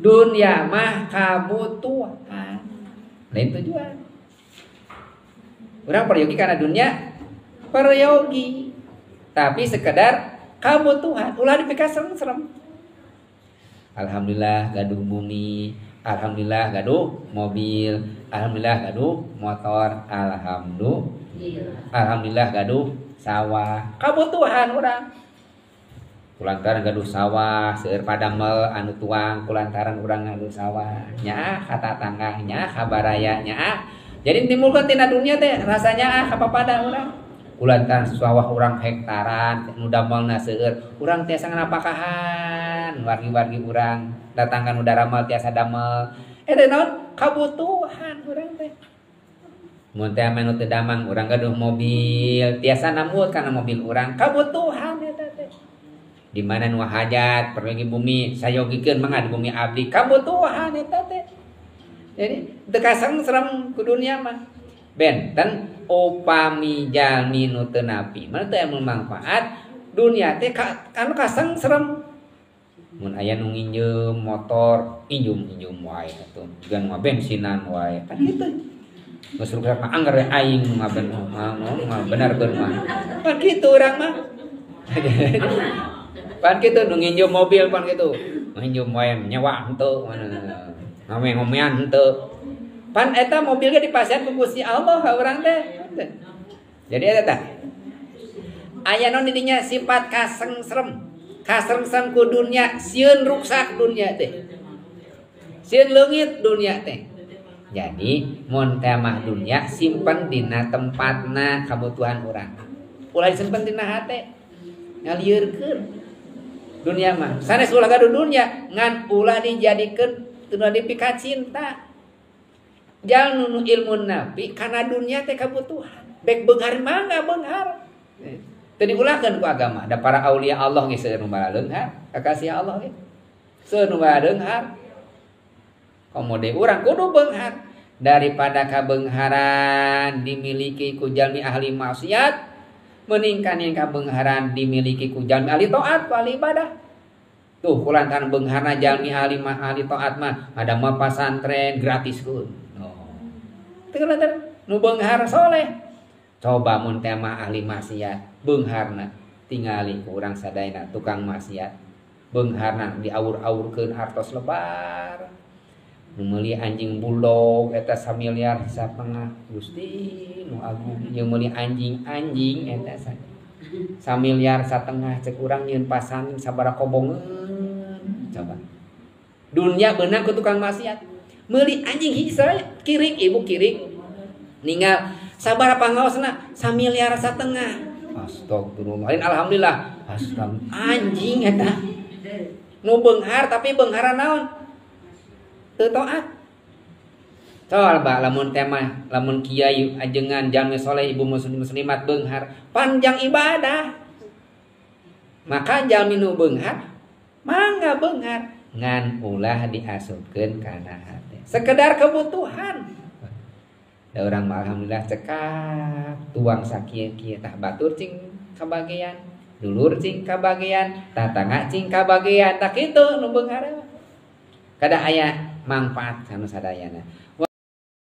Dunia mah kabutuhan, lain tujuan. Urang peryogi karena dunia peryogi, tapi sekedar kabutuhan. Ulah dipikaserem-serem. Alhamdulillah gaduh bumi, alhamdulillah gaduh mobil, alhamdulillah gaduh motor, alhamdulillah, alhamdulillah gaduh sawah. Kabutuhan urang. Kulantaran gaduh sawah, seueur padamel anu tuang, kulantaran urang gaduh sawah. Nyaah ka tatangga, nyaah ka baraya, nyaah. Jadi timbulkeun tina dunia teh rasanya ah ka papada urang. Kulantaran sawah urang hektaran, nu damelna seueur, urang tiasa nganapakahan wargi-wargi urang, datangkan nu daramel tiasa damel. Eta naon? Kabutuhan urang teh. Mun teh anu teu damang urang gaduh mobil, tiasa nambut kana mobil urang, kabutuhan eta teh. Di mana nu hajat pergi bumi sayogikeun mangga di bumi abdi, kabutuhan eta teh. Jadi teu kasengserem ku dunia mah. Benten upami jalmi nu teu napi mah teu manfaat dunia teh kanu kasengserem. Mun aya nu nginjeum motor, injum-injum wae atuh, jiga nu ngabensinan wae. Kan kitu. Geus rusak mah angger aing nu ngaben mah benerkeun mah. Kan kitu urang mah. Pan kitu nu nginjeum mobil pan kitu. Nginjeum wae nyewa henteu ngame-ngomean henteu. Pan eta mobil ge dipasihan ku Gusti Allah ka urang teh. Jadi eta tah. Aya naon di dinya sifat kasengserem. Kasengserem ku dunia, sieun ruksak dunia teh. Sieun leungit dunia teh. Jadi mun teh mah dunia simpen dina tempatna kabutuhan urang. Ulah disimpen dina hate. Ngalieurkeun dunia mah. Sanes ulah gaduh dunia, ngan ulah dijadikeun teu dipikacinta. Jalmi nu ilmu napi kana dunia teh kabutuhan. Bek beunghar mangga beunghar. Teu diulahkeun ku agama. Da para aulia Allah geus seueur nu baleunghar, kakasih Allah ge. Seueur nu baleunghar. Komo deui urang kudu beunghar. Daripada kabeungharan dimiliki ku jalmi ahli maksiat, meningkan yang kabeungharan dimiliki ku jalmi ahli taat, ku ahli ibadah. Tuh kulantaran beungharna jalmi ahli taat mah ada mah pasantren gratis kun. Oh. Teu kulantaran nu beunghar soleh. Coba mun teh mah ahli maksiat, beungharna tingali ku urang sadayana tukang maksiat. Beungharna diaur-aurkeun hartos lebar. Nu meuli anjing bulldog eta samiliar satengah. Gusti nu agung jeung meuli anjing-anjing eta samiliar satengah cek urang nyieun pasantren sabaraha kobongeun. Coba. Dunia beunang ku tukang maksiat. Meuli anjing hiji kiring ibu kiring ninggal sabaraha pangaosna samiliar satengah. Astagfirullah. Lain alhamdulillah. Astagfirullah. Anjing eta. Nu beunghar tapi beunghar naon? Teu taat. Coba lamun teh mah lamun kiai ajengan jalmi soleh ibu muslim muslimat beunghar panjang ibadah. Maka jalmi nu beunghar mangga beunghar ngan ulah diasupkeun kana hate. Sekedar kebutuhan. Da urang mah alhamdulillah cekap tuang sakieu-kieu tah batur cing kabagean, dulur cing kabagean, tatangga cing kabagean, tah kitu nu beunghar. Kada aya manfaat anu sadayana.